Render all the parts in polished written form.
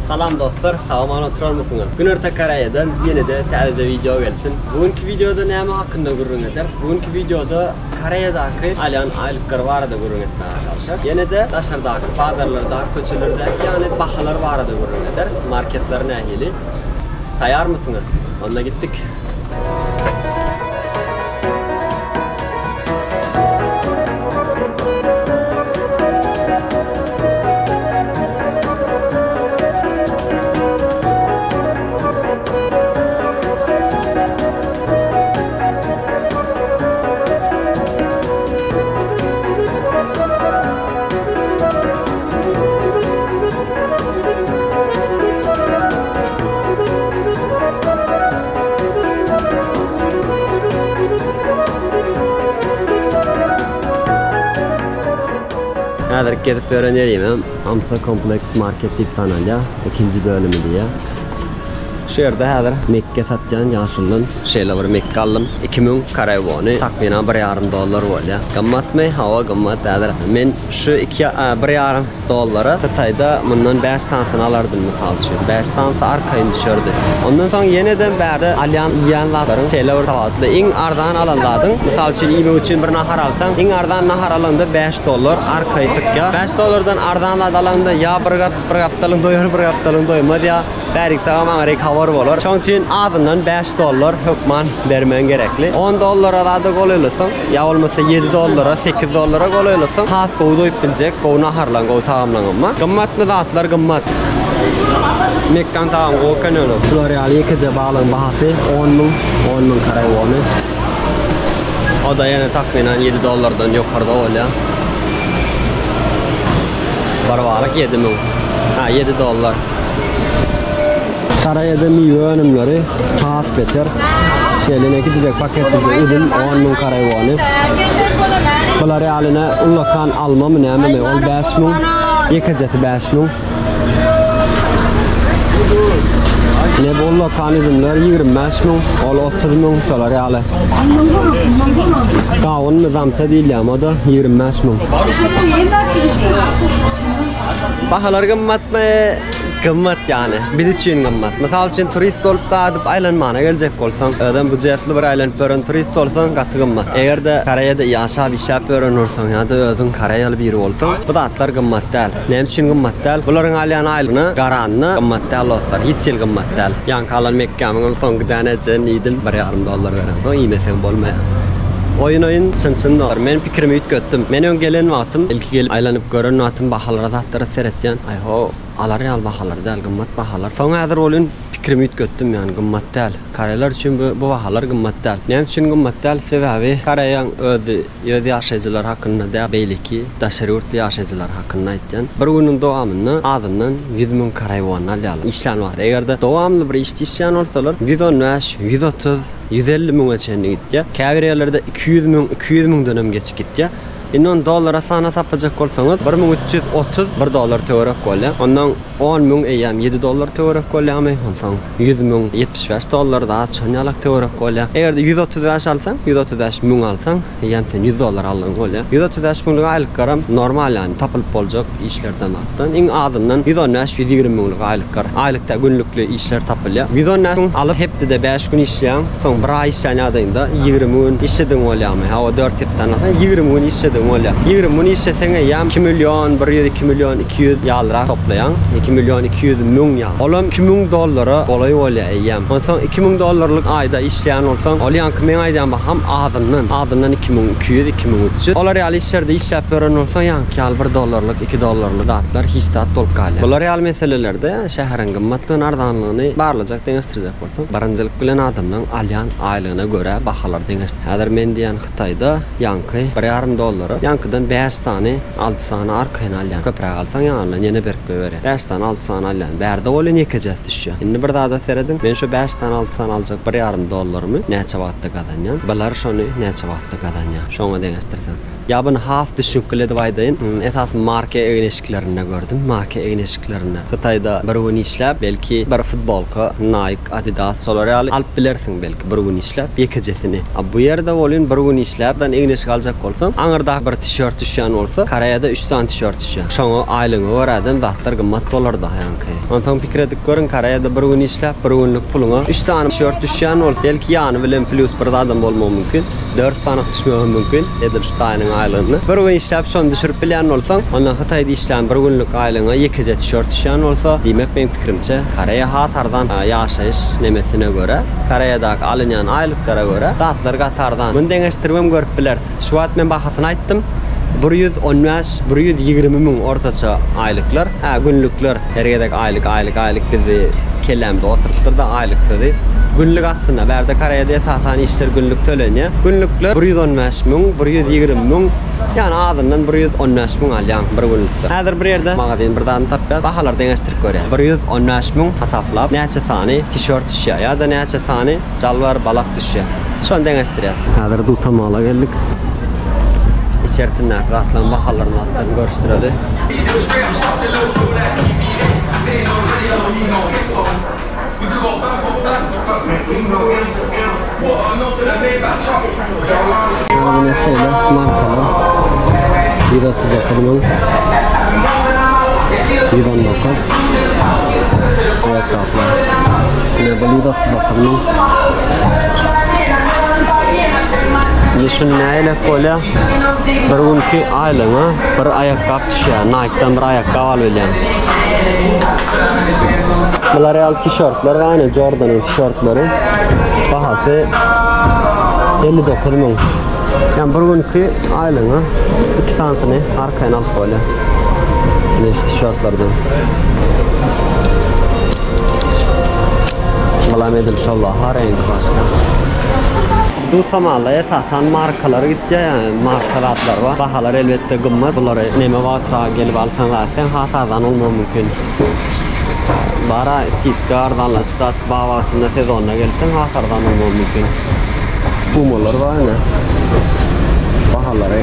Salam dostlar, sag-aman oturarmysyňyz? Günorta Koreýadan ýene-de täzeje wideo gelsin. Bu günki wideoda näme hakynda gürrüň ederis? Bu günki wideoda Koreýadaky alýan aýlyklary barada gürrüň etmäge çalşar. Ýene-de daşardaky bazarlardaky, köçelerdäki ýagny bahalar barada gürrüň ederis. Marketler nähili? Taýýarmysyňyz? Onda gitdik. Häzir gezip ýören ýerimem Hamsa Kompleks Market diýip tanalýar, ikinji bölümi diýýär. Şu ýerde häzir mekge satýan ýaşuludan şeýle bir mekge aldym. 2000 koreý wony, takmynan bir ýarym dollar bolýar. Gymmatmy? Hawa, gymmat häzir. Men şu iki, bir ýarym dollara Hytaýda mundan bäş sanysyny alardym mysal üçin. Bäş sanysy arkaýyn düşerdi. Ondan soň ýenedem bärde alýan iýýän zatlaryň şeýle bir tapawutly. Iň arzan alan zadyň, mysal üçin iýmek üçin bir nahar alsaň, iň arzan nahar alaňda bäş dollar arkaýyn çykýar. Bäş dollardan arzan zat alaňda ýa bir gap bir gapdalyň doýar, bir gapdalyň doýmaz ýa bärik tagam aňryk habar bolar. Şonuň üçin azyndan bäş dollar hökman bermegiň gerekli. On dollara zada golaýlasaň, Ýa bolmasa ýedi dollara, sekiz dollara golaýlasaň has gowy doýup biljek, gowy naharlaň, gowy tagamlaň emma. Gymmatmy zatlar gymmat. Mekgan tagamy gowy eken ýöne. Şular ýaly ýekeje balygyň bahasy 10 müň, 10 müň koreý wony. O-da ýene takmynan ýedi dollardan ýokarda bolýar. Bir balyk 7000. Ha, 7 dollar. Koreýada miwe önümleri has beter. Şeýle ne kiçijek paketlije üzüm 10 müň koreý wony. Bular ýaly ne ullakan almamy nämemi ol 5000, ýekejesi 5000. Ne bu ullakan üzümler 25 müň, ol 30 müň şolar ýaly. Gawunmy zamça diýilýär o da 25 müň. Bahalar gymmatmy? Gymmat ýany. Biz üçin gymmat. Mysal üçin turist bolup gadyp aýlanmana geljek bolsaň, özem bujetli bir aýlanyp ýören turist bolsaň gaty gymmat. Eger-de Koreýada ýaşap işläp ýören bolsaň ýa-da özüň koreýaly biri bolsaň, bu zatlar gymmat däl. Näme üçin gymmat däl? Bularyň alýan aýlygyna garanda gymmat däl dostlar. Hiç hili gymmat däl. Ýaňky alan mekgämiňem soňky dänejen iýdim. Bir ýarym dollar berensoň iýmeseň bolmaýar. Oýun oýun, çyn çyn dostlar. Men pikirimi üýtgetdim. Men öň gelen wagtym, ilki gelip aýlanyp gören wagtym bahalara zatlara seretýän. Aý-ho, alar ýaly bahalar däl, gymmat bahalar. Soň häzir welin pikirimi üýtgetdim, ýagny gymmat däl. Koreýler üçin bu bu bahalar gymmat däl. Näme üçin gymmat däl? Sebäbi Koreýaň özi öz ýaşaýjylary hakynda däl, beýleki daşary ýurtly ýaşaýjylary hakynda aýtýan. Bir günüň dowamynda azyndan 100 müň koreý wonyny alýarlar işlän wagty. Eger-de dowamly bir işde işleýän bolsalar, 115, 130, 150 müňe çenli gitýär. Käbir ýerlerde 200 müň, 200 müňdenem geçip gitýär. Indi ony dollara sana sapajak bolsaňyz, 1331 dollar töwerek bolýar. Ondan 10 müň eýýäm 7 dollar töwerek bolýarmy? Onsoň 100 müň 75 dollar zat şon ýalak töwerek bolýar. Eger-de 135 alsaň, 135 müň alsaň, eýýäm sen 100 dollar aldygyň bolýar. 135 müňlük aýlyklaram normal ýagny tapylyp boljak işlerden zatdan. Iň azyndan 115-120 müňlük aýlyklar, aýlykda günlükli işler tapylýar. 115 müň alyp hepdede 5 gün işleýäň. Soň bir aý işlän ýagdaýyňda 20 gün işledigiň bolýarmy? Hawa, dört hepdäni alsaň, 20 gün işledigiň bolýar. 20 gün işleseň eýýäm 2 million 100, 2 million 200 ýalyrak toplaýaň. 2 million 200 müň ýaly. Olam 2000 dollara golaý bolýar eýýäm. Onsoň 2000 dollarlyk aýda işleýän bolsaň, ol ýaňky meň aýdýan baham azyndan, azyndan 2200, 2300. Olar ýaly işlerde işläp ýören bolsaň, ýaňky ýaly bir dollarlyk, iki dollarlyk zatlar hiç zat bolup galýar. Bular ýaly meselelerde şäheriň gymmatlygyny, arzanlygyny barlajak, deňeşdirjek bolsaň. Birinjilik bilen adamlaň alýan aýlygyna görä bahalar deňeşdi. Häzir men diýýän Hytaýda ýaňky bir ýarym dollara ýaňkydan bäş sany, alty sany arkaýyn alýan. Köpräk alsaň ýanyndan ýene berip goýberýär. Bäş sany, alty sany alýan. Bärde welin ýekejesi düşýär. Indi bir zada serediň, men şu bäş sany, alty sany aljak bir ýarym dollarymy näçe wagtda gazanýan? Bular şony näçe wagtda gazanýar? Şoňa deňeşdirseň. Ýa buny has düşnükli edip aýdaýyn, esasy marka egin-eşiklerinde gördüm, marka egin-eşiklerinde. Hytaýda bir gün işläp, belki bir futbolka, Nike, Adidas şolar ýaly alyp bilersiň belki bir gün işläp, ýekejesini. A bu ýerde welin bir gün işläp, egin-eşik aljak bolsaň, aňyrda bir tişört düşýän bolsa, Koreýada üç sany tişört düşýär. Şoňa aýlygyňa görädem zatlar gymmat bolar-da ýaňky. Onsoň pikir edip görüň, Koreýada bir gün işläp, bir günlük puluňa üç sany tişört düşýän bolsa, belki ýany bilen plýus bir zadam bolmagy mümkin. Dört sany düşmegem mümkin, edil şu taýynyň aýlygynda. Bir gün işläp şony düşürip bilýän bolsaň, onda Hytaýda işlän bir günlük aýlygyňa ýekeje tişört düşýän bolsa, diýmek meň pikirimçe, Koreýa has arzan ýaşaýyş nemesine görä, Koreýadaky alynýan aýlyklara görä zatlar gaty arzan. Muny deňeşdiribem görüp bileris. Şu wagt men bahasyny aýtdym. 115, 120 müň ortaça aýlyklar, hä günlükler, her gezek aýlyk, aýlyk, aýlyk bizi kellämizde oturypdyr-da aýlyk sözi. Günlük aslynda, bärde Koreýada esasan işler günlük tölenýär. Günlükler 115 müň, 120 müň, ýagny azyndan 115 müň alýaň bir günlükde. Häzir bir ýerde magazin bir zadyny tapýas, bahalary deňeşdirip görýäs. 115 müň hasaplap näçe sany tişört düşýär ýa-da näçe sany jalbar, balak düşýär. Şony deňeşdirýäs. Häzir Dutamala geldik. Içerisindäki zatlaryň bahalaryny zatlaryny görüşdireli. Ýagny şeýle markalar 139 müň 119 Ayakkabılar. Yine bu 139 müň. Indi şuny nähili bolýar? Bir günki aýlygyňa bir aýakgap düşýär. Nike-dan bir aýakgap alyp bilýäň. Bular ýaly tişörtler bar, ýani Jordanyň tişörtleri. Bahasy 59 müň. Ýani bir günki aýlygyňa iki sanysyny arkaýyn alyp bolýar. Ine şu tişörtlerden. Bulam edil şol baha, reňki başga. Dutamalla esasan markalar gitýär, ýani marka zatlar bar. Bahalar elbetde gymmat. Bulary neme wagtrak gelip alsaň zatsen has arzan bolmagy mümkin. Bara skidka arzanlaç zat bar wagtynda sezonda gelseň has arzan bolmagy mümkin. Pumalar bar ine. Bahalary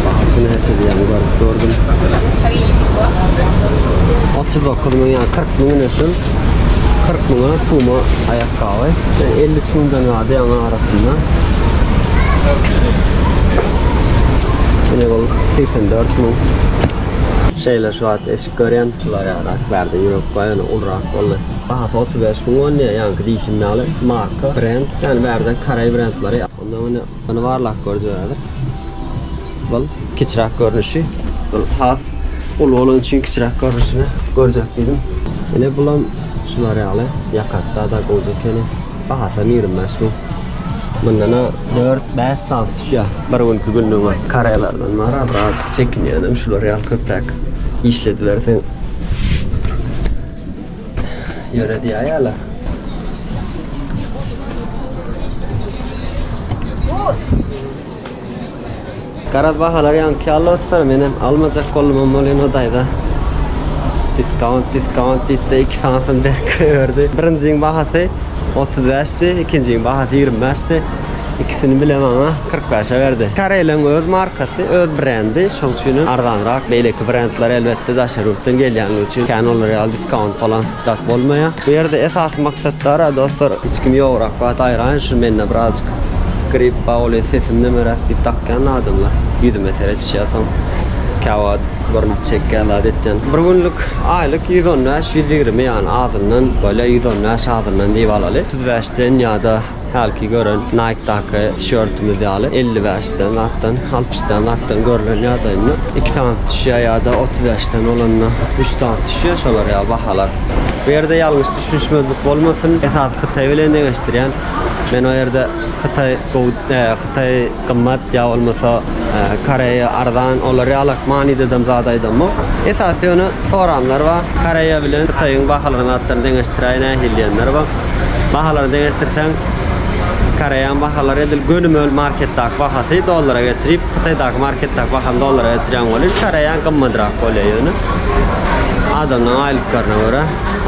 bahasy näçe diýýän görüp durdum. 39 müň ýa 40 müň ine şul. 40 müňe Puma aýakgaby. 53 müňden bardy ýaňy arasynda. Ine bul 84 müň. Şeýle şu wagt eşik görýän. Şular ýarak bärde ýürek bar ýöne ulurak boldy. Bahasy 35 müň bolýar ýaňky diýşim ýaly marka brend ýani bärde koreý brendleri. Onda muny muny barlap görjek häzir. Bul kiçiräk görnüşi. Bul has uly bolany üçin kiçiräk görnüşini görjek diýdim. Ine bulam şular ýaly ýakasda da gowja ekeni. Bahasam 25 müň. Mundana 4-5 sany düşýär bir günki günlügiňe. Koreýalardan bar, birazajyk çekinýänem şular ýaly köpräk işlediberseň. Ýöre diýäýýärler. Garaz bahalar ýaňky ýaly dostlar, menem almajak boldum amma welin o daýza diskaunt diskaunt diýip-de iki sanysyny berk goýberdi. Birinjiň bahasy 35-di, ikinjiň bahasy 25-di. Ikisini bile maňa 45-e berdi. Koreýleň öz markasy, öz brendi, şoň üçin hem arzanrak. Beýleki brendler elbetde daşary ýurtdan gelýänligi üçin kän olar ýaly diskaunt falan zat bolmaýar. Bu ýerde esasy maksatlar-a dostlar, hiç kim ýograk wagt aýraýyn şu mende birazjyk grip bar ol sesim nemeräk diýip dakýan adamlar. Ýüzüme seredişýär soň käwagt burun çekýän zat etýän. Bir günlük aýlyk 115, 120 ýany azyndan bolýar 115 azyndan diýip alaly. 35-den ýa-da Hälki gören Nike-daky tişörtimiz ýaly 55-den zatdan, 60-dan zatdan görlen ýagdaýynda iki sanysy düşýär ýa-da 35-den bolanda üç sanysy düşýär şolar ýaly bahalar. Bu ýerde ýalňyş düşünişmezlik bolmasyn. Esasy Hytaý bilen deňeşdirýän. Men o ýerde Hytaý gowy, Hytaý gymmat ýa bolmasa Koreýa arzan olar ýalak manydadam zat aýdamok. Esasy ýöne soranlar bar. Koreýa bilen Hytaýyň bahalaryny zatlaryny deňeşdiräý nähili diýenler bar. Bahalary deňeşdirseň Koreýaň bahalary edil gönümel marketdaky bahasy dollara geçirip Hytaýdaky marketdaky bahany dollara geçirýäň welin Koreýaň gymmadrak bolýar ýöne adamlaryň aýlyklaryna görä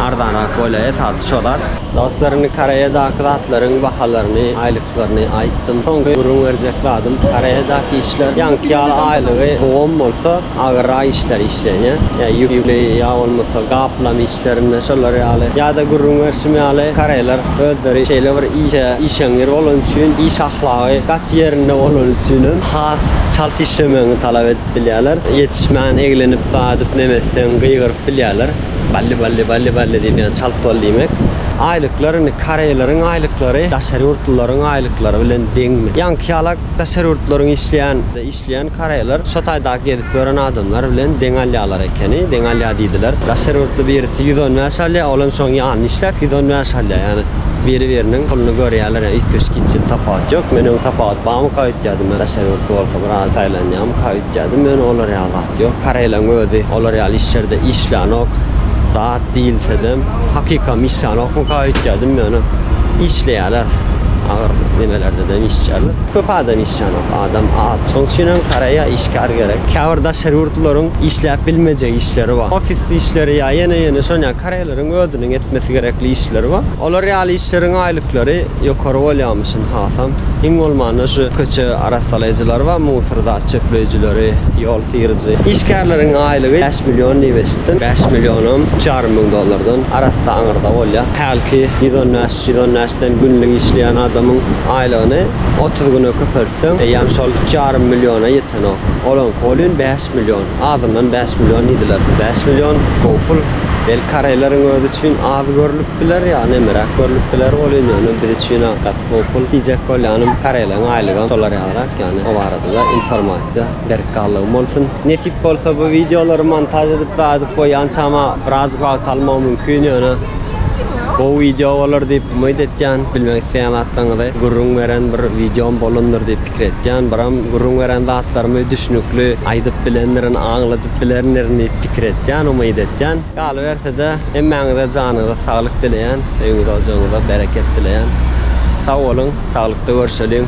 arzanrak bolýar esasy şo zat. Dostlar indi Koreýadaky zatlaryň bahalaryny aýlyklaryny aýtdym. Soňky gürrüň berjek zadym Koreýadaky işler ýaňky ýaly aýlygy gowam bolsa agyrrak işler işlenýär. Ýa ýükli ýa bolmasa gaplama işlerinde şolar ýaly ýa-da gürrüň berşim ýaly koreýler özleri şeýle bir işe işeňňir bolany üçin iş ahlagy gaty ýerinde bolany üçinem has çalt işlemegiňi talap edip bilýärler. Ýetişmän eglenip zadyp neme etseň gygyryp bilýärler. bilýärler. Balli balli balli balli diýip ýani çalt bol diýmek. Aýlyklar indi koreýleriň aýlyklary daşary ýurtlularyň aýlyklary bilen deňmi? Ýaňky ýalak daşary ýurtlaryň işleýän işleýän koreýler şo taýdaky gezip ýören adamlar bilen deň alýarlar ekeni, deň alýar diýdiler. Daşary ýurtly birisi 115 alýar, olam şoň ýanynda işläp 115 alýar. Ýani biri-biriniň puluny görýärler, ýani üýtgeşik hiç hili tapawut ýok. Men öň tapawut barmyka öýtýärdim, men daşary ýurtly bolsa biraz saýlanýarmyka öýtýärdim, ýöne olar ýaly zat ýok. Koreýleň özi olar ýaly işlerde işlänok zat diýilsedem, hakykam işlänokmyka öýtýärdim, ýöne işleýärler. Agyr nemelerdedem işleýärler. Köp adam işlänok, adam az. Şonuň üçin hem Koreýa işgär gerek. Käbir daşary ýurtlularyň işläp bilmejek işleri bar. Ofis işleri ýa ýene-ýene şon ýaly koreýleriň özüniň etmesi gerekli işleri bar. Olar ýaly işleriň aýlyklary ýokary bolýarmyşyn hasam. Iň bolmanda şu köçe arassalaýjylar bar, musor zat çöpleýjileri, ýol syryjy. Işgärleriň aýlygy 5 million diýip eşitdim. 5 millionam 3,5 müň dollardan arassa aňyrda bolýar. Hälki 115, 115-den günlük işleýän adamyň aýlygyny 30 güne köpeltseň, eýýäm şol 3,5 milliona ýetenok. Olaňky welin 5 million, azyndan 5 million diýdiler. 5 million gowy pul. Belki koreýleriň özi üçin az görlüp biler ýa nemeräk görlüp biler welin ýöne biz üçin gaty gowy pul. Diýjek bolýanym koreýleriň aýlygam şolar ýalyrak ýagny o barada-da informasiýa berip galdygym bolsun. Nesip bolsa bu wideolary montaž edip zadyp goýýançama birazjyk wagt almagy mümkin ýöne gowy wideo bolar diýip umyt etýän. Bilmek isleýän zatlaryňyzy gürrüň beren bir wideom bolandyr diýip pikir etýän. Biram gürrüň beren zatlarymy düşnükli aýdyp bilendirin, aňladyp bilerindirin diýip pikir etýän, umyt etýän. Galyberse-de, hemmäňize janyňyza saglyk dileýän, öýüňize-ojagyňyza bereket dileýän. Sag boluň, saglykda görşeliň.